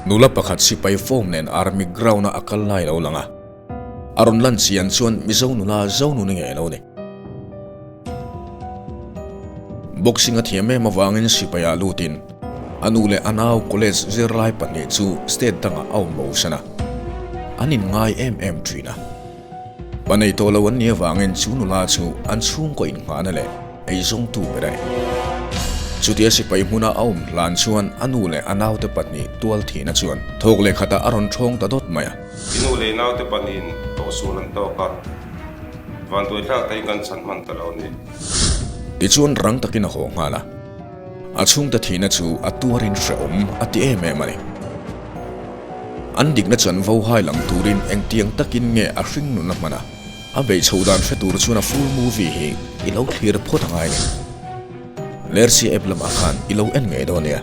Nula pakhat sipai form nen army ground-a a kal lai lo lang a. A rawn lan chian chuan Mizo nula Zonuni ngei lo ni. Boxing a thiam em avangin sipaiah lutin a nu leh a nau college zirlai pahnih chu state dangah a awm bo san a, an inngai em em thin a. Pa nei tawh lo an nih avangin chu nula chu an chhungkaw innghahna leh eizawngtu ber a ni. Chutia sipai hmuna a awm hlan chuan a nu leh a naute pahnih tual thihna chuan thawk leh khatah a rawn ṭhawng ta dawt mai a. I nu leh i naute pahnihin tawhsual an tawk a, vantuaithlak takin kan chhan hman ta lo a ni. Tichuan rang takin a haw nghal a, a chhungte thihna chu a tuarin hrehawm a ti em em a ni. An dikna chanvo hai lang turin engtiang takin nge a hring nun a hman a, a beih chho dan hre tur chuan a full movie hi i lo thlir phawt angai a ni. Lersia app lamah khan i lo en ngei dawn nia.